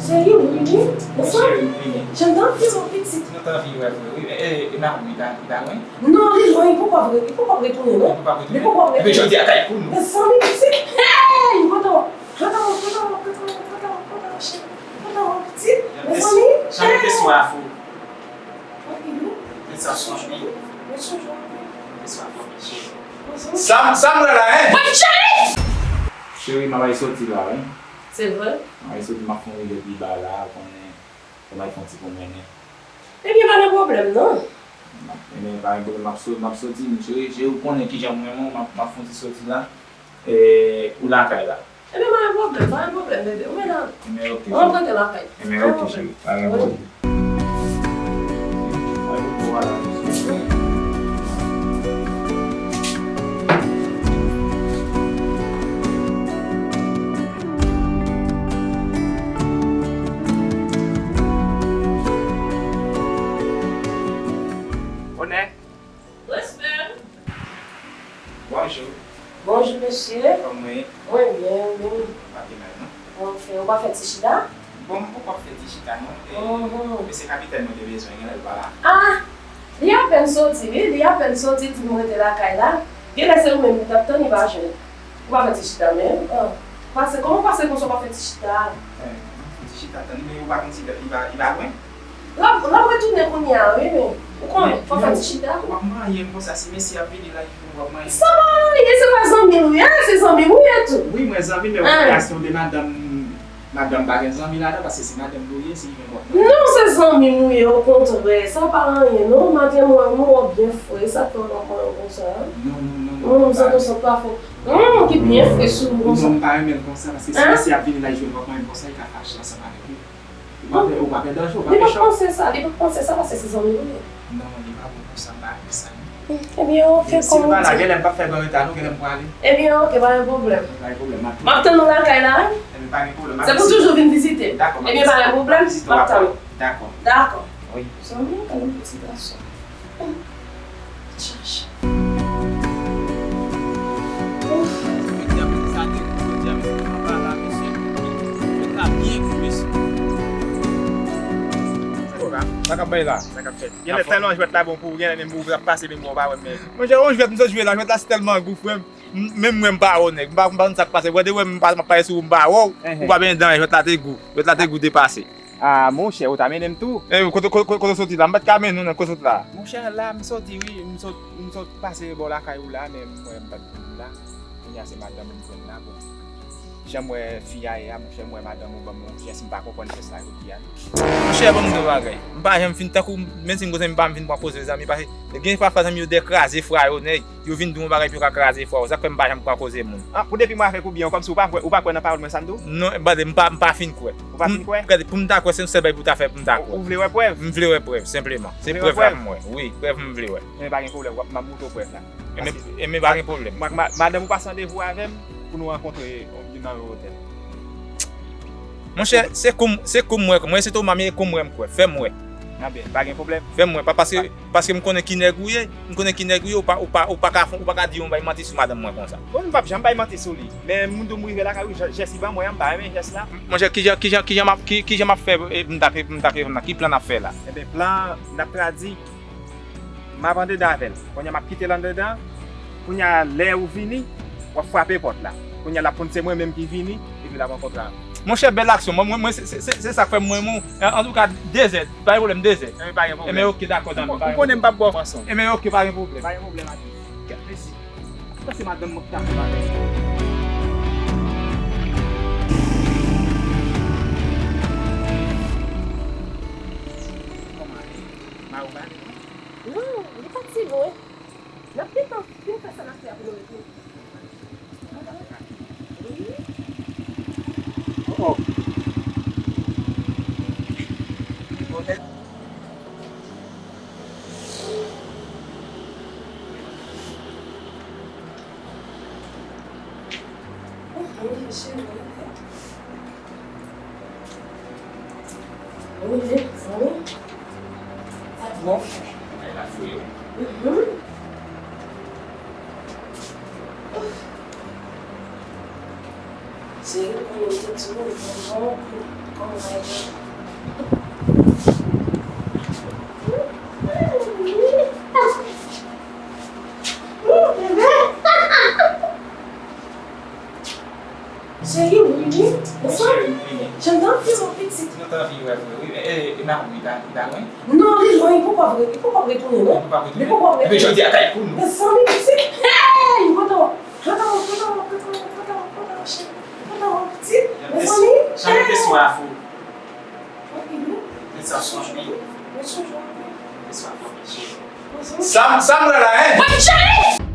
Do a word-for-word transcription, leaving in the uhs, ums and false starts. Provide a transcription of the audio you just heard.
Serye, wi, wi. Mezanmi, jan m t anvi wè pitit. Mwen t anvi wè vre, wi. E, e, e mari w, li pa, li pa lwen? Non, li lwen, li poko ap re-, li poko ap retounen, non. Li poko ap retounen? Li poko ap retounen. Epi jodi a kay pou nou. Mezanmi, pitit. Hey! Kontan w, kontan w, kontan w, kontan w, kontan w, kontan w, cheri. Kontan w, pitit. Mezanmi, jan m te swaf ou. Anpil, wi. Mezanmi. Sa, sa m wè la, en? Mwen, cheri! Cheri, m ap al soti la, wi. Se vre? M ap al soti, m ap fè yon rive pi ba la, konnen, fò m al fè yon ti pwomènen. Ebyen, pa gen pwoblèm, non. M ap, ebyen, pa gen pwoblèm, m ap so-, m ap soti, m cheri, cheri, ou konnen kijan mwen menm, m ap, m ap fè yon ti soti la. E, ou lakay la. Ebyen, pa gen pwoblèm, pa gen pwoblèm, bebe. Ou mèt ale. Ebyen, oke, cheri. Rantre lakay. Ebyen, oke, cheri. Pa gen pwoblèm. Onè. Respè. Bonjou. Bonjou, mesye. Kòman w ye? Mwen byen, ou menm? Pa pi mal, non. Ok, ou pa fè ti chita? Bon, m poko ap fè ti chita, non. E, mhm, mesye kapitèn mwen te bezwen, genlè l pa la. Ah! Li apèn soti, wi, li apèn soti, di m rete lakay la. Genlè se ou menm li t ap tann, li pa jwenn. Ou pa fè ti chita menm? Ah. Pase, kòman w pase konsa w pa fè ti chita? Eh, m fè ti chita tann, men ou pa konn si li pa, li pa lwen? L ap, l ap retounen kounye a, wi, men ou konnen, fò fè ti chita. W ap manyen m konsa, si mesye ap vini la, w ap manyen m. Sa pa anyen, se pa zanmi w ye, se zanmi w ye tou. Wi, mwen zanmi, men ou konnen se yon de madanm, madanm pa gen zanmi ladan, paske se madanm nou ye, se li menm w ap manyen. Non, se zanmi nou ye, okontrè, sa pa anyen, non, madanm mwen, nou w ap byen fre, sa k fè w ap manyen w konsa? Non, non, non, non, m santi w sant pa fò. Hum, ki byen fre sou ou konsa. Non, m pa renmen l konsa, paske si mesye ap vini la, li jwenn w ap manyen m konsa, li ka fache ansanm avèk ou. Ou pa pè, ou pa pè danje, ou pa pè chòk. Li pa panse sa, li pa panse sa paske se zanmi nou ye. Non, li pa bon konsa, m pa renmen sa, non. Hmm, ebyen, oke, kòm ou di. Si l pa la, genlè m p ap fè gran reta, non, genlè m prale. Ebyen, oke, pa gen pwoblèm. Pa gen pwoblèm, m ap tou. M ap tann ou lakay la, wi. Ebyen, pa gen pwoblèm, m ap vizite w apre. Se pou toujou vin vizite m. Dakò, m ap vizite w apre. M ap tann ou. Dakò. Dakò. Wi. Zanmi, gade yon ti gason. Chache. Ouf. Jodi a, pou sa te kou, jodi a, mesye, anba la, mesye. Jodi a byen gou, mesye. Sa k ap bay la? Sa k ap fèt? Genlè tèlman jwèt la bon pou ou, genlè menm ou ap pase, menm ou pa wè, men. Monchè, yon jwèt m sot jwe la, jwèt la se tèlman gou, frè m. M, menm mwen m pa wè w, nèg. M pa, m pa konn sa k pase. Wè, de wè m pa, m ap pale sou ou, m pa wè w. Ou pa benyen dan, jwèt la te gou. Jwèt la te gou, te pase. Ah, monchè, ou ta mennen m tou. Eh, kote, kote, kote, kote w soti la? M pa t ka mennen w nan kote w sot la. Monchè, la, m soti, wi, m sot, m sot pase bò lakay ou la, men m wè m pa t vin la. Kounye a se madanm m jwenn la, bon. Jan m wè fi a ye a, monchè, m wè madanm ou ban m yon jès, m pa konprann jès la jodi a. Monchè, ban m di w bagay. M pa janm fin tankou, menm si m gon zanmi pa m vin pran koze zanmi, paske gen pafwa zanmi yo de kraze fwa yo, nèg. Yo vin di w yon bagay pou yo ka kraze fwa w. Sa k fè m pa janm pran koze moun. Ah, pou depi mwen avèk ou byen, kòmsi ou pa kwè, ou pa kwè nan pawòl mwen sa m di w? Non, gade, m pa, m pa fin kwè. Ou pa fin kwè? Gade, pou m ta kwè, se yon sèl bagay pou w ta fè pou m ta kwè. Ou, ou vle wè prèv? M vle wè prèv, senpleman. Se prèv la m wè. Wi, prèv m vle wè. Men pa gen pwoblèm, w ap, m ap montre w prèv la. Ebyen, ebyen, pa gen pwoblèm. Mwen ak ma-, madanm ou pase randevou avè m pou nou rankontre nan yon otèl. Monchè, se kou m, se kou m wè, mwen se Toma, men e kou m wè m kwè. Fè m wè. Anben, pa gen pwoblèm. Fè m wè, pa paske, paske m konnen ki nèg ou ye, m konnen ki nèg ou ye, ou pa, ou pa, ou pa ka, ou pa ka di yon bay manti sou madanm mwen konsa. Bon, m p ap janm bay manti sou li. Men moun di w m rive lakay ou, jès li ban mwen an, m pa renmen jès la. Monchè, kijan, kijan, kijan m ap, ki, kijan m ap fè, e, m t ap, m t ap, ki plan n ap fè la? Ebyen, plan, n ap tradi. M ap andedan avè l. Kounye a m ap kite l andedan. Kounye a lè ou vini, w ap frape pòt la. Kounye a l ap konn se mwen menm ki vini, epi l ap rankontre avè w. Monchè, bèl aksyon. Mwen, mwen, mwen, se, se, se, se sa k fè mwen, mwen, an, antouka, de zè. Pa gen pwoblèm, de zè. Enben, pa gen pwoblèm. Enben, oke, dakò, zanmi. Ou konnen m p ap ba w ranson. Enben, oke, pa gen pwoblèm. Pa gen pwoblèm, atis. Kèt, mèsi. Sa se madanm mwen ki ta fè bagay. Kòman ale? Mari w pa ale, non? Non, li pati lwen. N ap gentan fin fè sa n ap fè a pou nou retounen. Wi. Oh, oh. Wi, zanmi. Sa bon? Pou yo. Mhm. Cheri, ou konnen m te di w, m konn bon kou. Kòman w ye? Cheri, wi, wi. Bonswa. Cheri, vini. Jan m t anvi wè w, pitit. Nou t anvi wè vre, wi. E, e, e Makou, li pa, li pa lwen? Non, li lwen, li poko vre, li poko retounen, non. Li poko retounen? Li poko retounen. Ebyen, jodi a kay pou nou. Mezanmi, pitit. Hey! Kontan w, kontan w, kontan w, cheri. Kontan w, pitit. Mezanmi. Jan m te swa fou. Anpil, wi. Mezanmi. Mezanmi. Sa, sa m wè la, hein? Mwen cheri!